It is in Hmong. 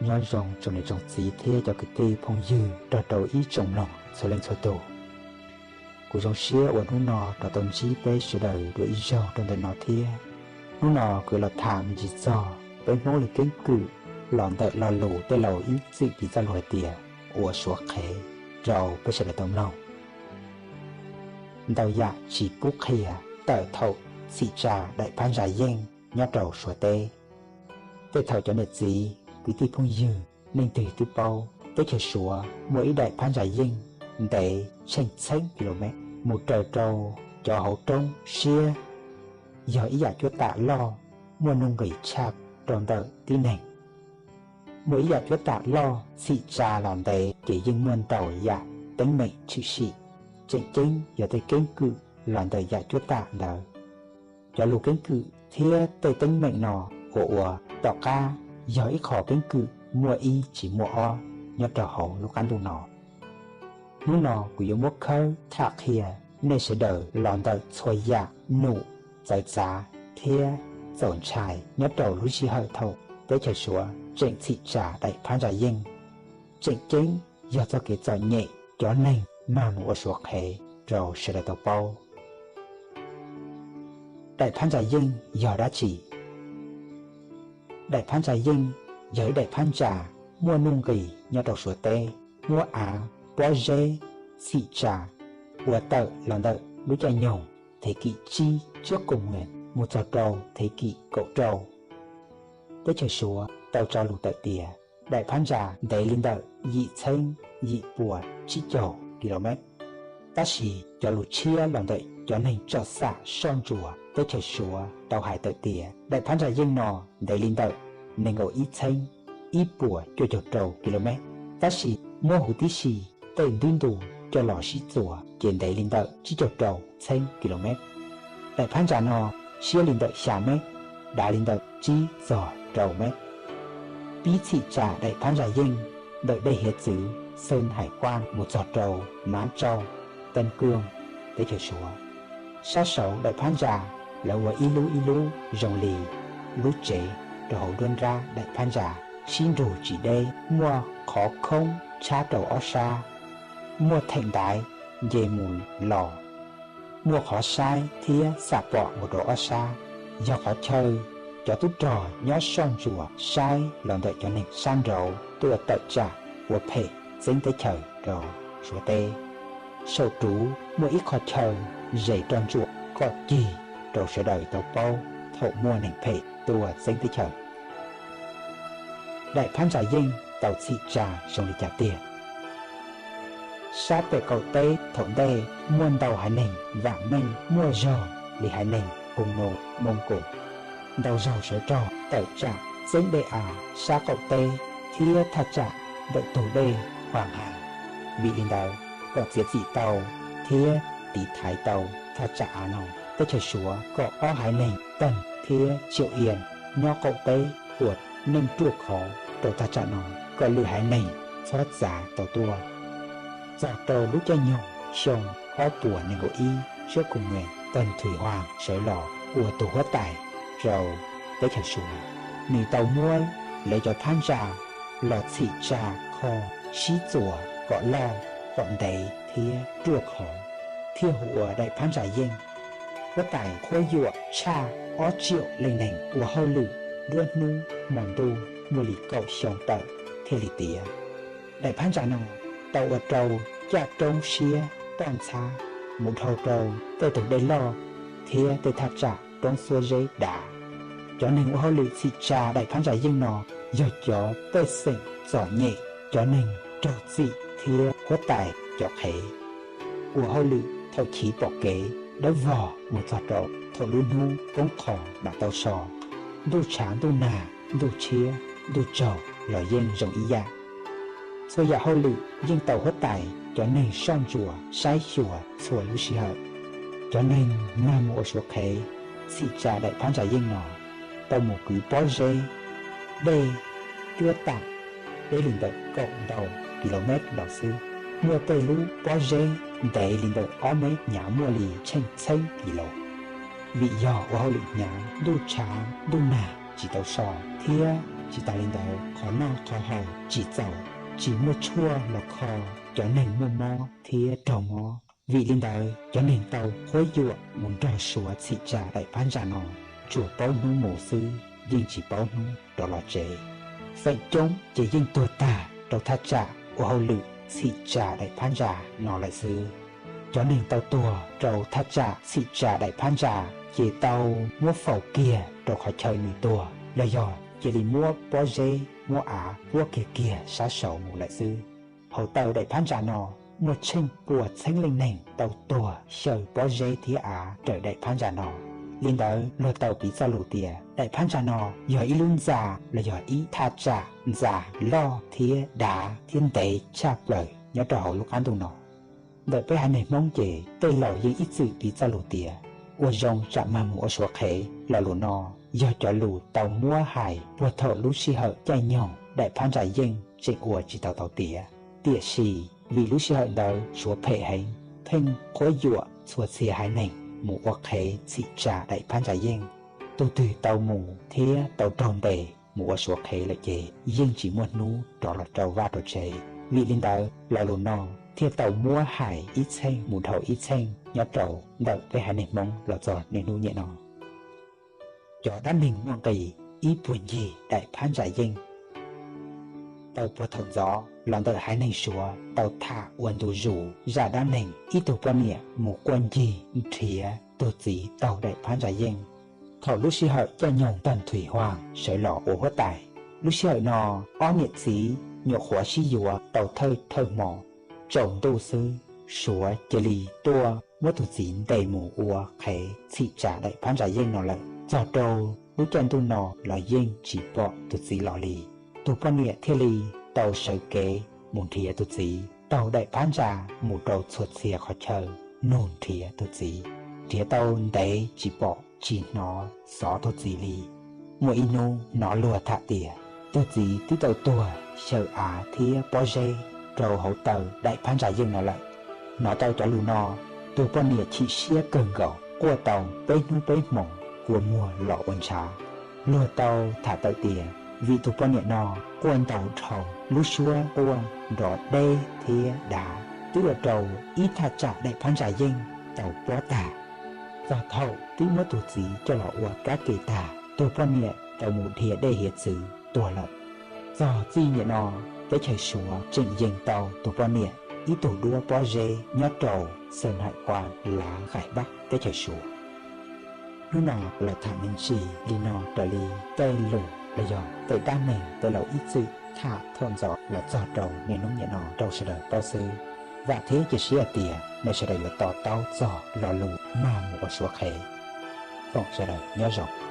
Nyob zoo tsoom niam tsoom txiv thiab cov kwv tij phooj ywg nrog rau ib tsoom mloog txhua leej txhua tus. Kuv zoo siab uas hnub no rov tau ntsib peb sawv daws dua ib zaug rau ntawm no thiab. Hnub no kuv yuav los tham me ntsis txog peb Hmoob li keeb kwm los ntawm lo lus tej laus ib txwm piv txoj lus hais tias ua suav qhev rau peb sawv daws tau mloog. Ntau yam tsis pub qhia tawm thaum txhim tsa daim phab ntsa yeej nyob rau Suav teb. Tej thaum cov niam txiv kwv tij phooj ywg neeg twg twb paub, teb chaws Suav muaj ib daim phab ntsa yeej ntev tsheej txheeb kilomev mus raws rau cov hauv roob siab, yog ib yam cuab tam loj muaj nuj nqis tshaj rau ntawm tib neeg. Muaj ib yam cuab tam loj txhim tsa los ntev ces yeej muaj ntau yam teeb meem tshwm sim. Tseem ceeb yog tej keeb kwm los ntawm yam cuab tam ntawd. Cov lus keeb kwm thiab tej teeb meem no uas ua tom qab yog ib qho keeb kwm muaj ib tsis muaj ob nyob rau hauv lub qab ntuj no. Hnub no kuv yuav muab khawb tham qhia nej sawv daws los ntawm txhua yam num, txawv txav thiab txaus ntshai nyob rau lub sij hawm thaum teb chaws Suav tseem txhim tsa daim phab ntsa yeej. Tseem ceeb yog txoj kev txom nyem cov neeg mag mus ua suav qhev rau sawv daws tau paub. Daim phab ntsa yeej yog dab tsi? Daim phab ntsa yeej yog ib daim phab ntsa muaj nuj nqis nyob rau Suav teb, muab av pob zeb txhim tsa ua tawm los ntawm lub caij nyoog thế kỷ tsib trước công nguyên mus txog rau thế kỷ kaum rau. Teb chaws Suav tau tso lus tawm tias daim phab ntsa ntev li ntawm yim txheeb yim puas tsib caug kilomev. Tab sis cov lus tshiab los ntawm cov neeg tsom xam soj ntsuam teb chaws Suav tau hais tawm tias daim phab ntsa yeej no ntev li ntawm nees nkaum ib txheeb ib puas cuaj caug rau kilomev, tab sis muab huv tib si tej ntuj ntu coj los sib txuas ces ntev li ntawm tsib caug rau txheeb kilomev. Daim phab ntsa no siab li ntawm xya mev, dav li ntawm tsib txog rau mev. Pib txhim tsa daim phab ntsa yeej ntawm dej hiav txwv Xeeb Hais Quaj mus txog rau Mab Tsauj, Teej Kuj, teb chaws Suav. Sab saud daim phab ntsa lawv ua ib lub ib lub zoo li lub tsev rau hauv nruab nrab daim phab ntsa, sib nrug tsis deb, muaj qhov khoob tshab rau ob sab, muaj theem ntaiv nce mus los, muaj qhov saib thiab xam pom mus rau ob sab, yog qhov chaw cov tub rog nyob soj ntsuam saib los ntawm cov neeg sab nraud tuaj tawm tsam ua phem txeeb teb chaws rau Suav teb. Saum ruv muaj ib qho chaw zes roj ntsuam kom cig rau sawv daws tau paub thaum muaj neeg phem tuaj txeeb teb chaws. Daim phab ntsa yeej tau txhim tsa zoo li cas tiag? Sab pem qaum teb thaum ntej muaj ntau haiv neeg vam meej muaj zog li haiv neeg Hoo Nus Moos Kus, ntau zaug sawv rog tawm tsam txeeb dej av sab qaum teb thiab thaj tsam ntawm tus dej Huas Has. Vim li ntawd, kom txiav txim tau thiab tiv thaiv tau thaj tsam av no, teb chaws Suav kom ob haiv neeg Teeg thiab Tsiaum Ia nyob qaum teb ua neej ruaj khov rau thaj tsam no, kom lwm haiv neeg txhob txav tau tuaj. Txog rau lub caij nyoog xyoo ob puas nees nkaum ib trước công nguyên, Teeg Thwm Huas sawv los ua tus huab tais rau teb chaws Suav. Nws tau muab lawv cov phab ntsa los txhim tsa kho sib txuas kom loj, kom ntev thiab ruaj khov, thiaj hu ua daim phab ntsa yeej. Huab tais qhuab yuam tshaj ob triệu leej neeg ua hauj lwm nruab hnub hmo ntuj muaj li kaum xyoo tawm thiaj li tiav. Daim phab ntsa no tau ua rau caj roob siab toj ntxhab mus dhau rau tej tus dej loj thiab tej thaj tsam roob xuab zeb dav. Cov neeg ua hauj lwm txhim tsa daim phab ntsa yeej no yog cov pej xeem txom nyem, cov neeg raug txim thiab huab tais cov qhev, ua hauj lwm thaum chiv pom kev dawb vog mus txog rau thaum lub hnub poob qho mam tau so. Ntuj tshav ntuj nag ntuj tshiab ntuj tsaug los yeej zoo ib yam. Txhua yam hauj lwm yeej tau huab tais cov neeg soj ntsuam saib xyuas txhua lub sij hawm. Cov neeg mag mus ua suav qhev txhim tsa daim phab ntsa yeej no tau mus kwv pob zeb dej cuab tam deb li ntawm kaum ntau kilomev los xwb. Muaj tej lub pob zeb ntev li ntawm ob mev, hnyav muaj li tsheej txheeb kis lus. Vim yog ua hauj lwm hnyav, ntuj tshav ntuj nag tsis tau so thiab Tsis tas li ntawd, qhov noj qhov haus tsis txaus, tsis muaj tshuaj los kho cov neeg muaj mob thiab raug mob. Vim li ntawd, cov neeg tau quab yuam mus nrog Suav txhim tsa daim phab ntsa no, tsuas paub hnub mus xwb, yeej tsis paub hnub rov los tsev. Feem coob ces yeej tuag tag rau thaj tsam ua hauj lwm txhim tsa daim phab ntsa no lawm xwb. Cov neeg tau tuag rau thaj tsam txhim tsa daim phab ntsa ces tau muab faus kiag rau qhov chaw nws tuag, los yog cia li muab pob zeb muab av puab kiag kiag sab saud mus lawm xwb. Hauv taw daim phab ntsa no muaj tsheej pua txheeb leej neeg tau tuag xyaw pob zeb thiab av raws daim phab ntsa no. Li ntawd luag tau piv txoj lus tias daim phab ntsa no yog ib lub ntxa los yog ib thaj tsam ntxa loj thiab dav thiab ntev tshaj plaws nyob rau hauv lub qab ntuj no. Ntawm peb haiv neeg Hmoob ces tej laus yeej ib txwm piv txoj lus tias ua zoo tsam mag mus ua Suav qhev. Lo lus no yog cov lus tau muab hais puag thaum lub sij hawm caij nyoog daim phab ntsa yeej tseem ua tsis tau tau tiav. Tiam sis vim lub sij hawm ntawd Suav phem heev, pheej quab yuam txhua txhia haiv neeg mus ua qhev txhim tsa daim phab ntsa yeej. Tus twg tau mus thiab tau raug ntes mus ua Suav qhev lawm ces yeej tsis muaj hnub rov los rau vaj rau tsev. Vim li ntawd lo lus no thiaj tau muab hais ib txheej mus dhau ib txheej nyob rau ntawm peb haiv neeg Hmoob los txog niaj hnub niam no. Cov dab neeg muaj nqis ib puag ncig daim phab ntsa yeej. Tau puag thaum ntxov los ntawm haiv neeg Suav tau tham ua ntu zus zaj dab neeg ib tug poj niam mus quaj ncig nrhiav tus txiv taug daim phab ntsa yeej. Thaum lub sij hawm caij nyoog tag nthwv huam sawv los ua huab tais, lub sij hawm no ob niam txiv nyuam qhuav sib yuav tau thawj thawj hmo. Tsaus ntuj xwb, Suav cia li tuaj muab tus txiv ntes mus ua qhev txhim tsa daim phab ntsa yeej no lawm. Txog rau lub caij ntuj no los yeej tsis pom tus txiv los li. Tus poj niam thiaj li tau sawv kev mus nrhiav tus txiv taug daim phab ntsa mus rau txhua txhia qhov chaw, nug nrhiav tus txiv. Nrhiav tau ntev tsis pom tsis hnov xov tus txiv li. Muaj ib hnub hnov luag tham tias tus txiv twb tau tuag xyaw av thiab pob zeb rau hauv taw daim phab ntsa yeej no lawm. Hnov tau cov lus no, tus poj niam chim siab kawg nkaus, quaj tau peb hnub peb hmo, kua muag los ua ntshav. Luag tau tham tawm tias vim tus poj niam no quaj ntau dhau, lub suab quaj nrov deb thiab dav, twb ua rau ib thaj tsam daim phab ntsa yeej tau plob tag. Txog thaum twb muab tus txiv coj los ua kab ke tag, tus poj niam tau mus dhia dej hiav txwv tuag lawm. Txog txij niam no, teb chaws Suav tseem yees tau tus poj niam ib tug duab pob zeb nyob rau Xeem Haim Qua Lav Qaim Npab teb chaws Suav. Hnub no los tham me ntsis li no raws li tej lus los yog tej dab neeg tej laus ib txwm tham thaum ntxov los txog rau niaj hnub niam no rau sawv daws paub xwb. Vam thiab cia siab hais tias nej sawv daws yuav to taub txog lo lus mag mus ua Suav qhev. Foom sawv daws nyob zoo.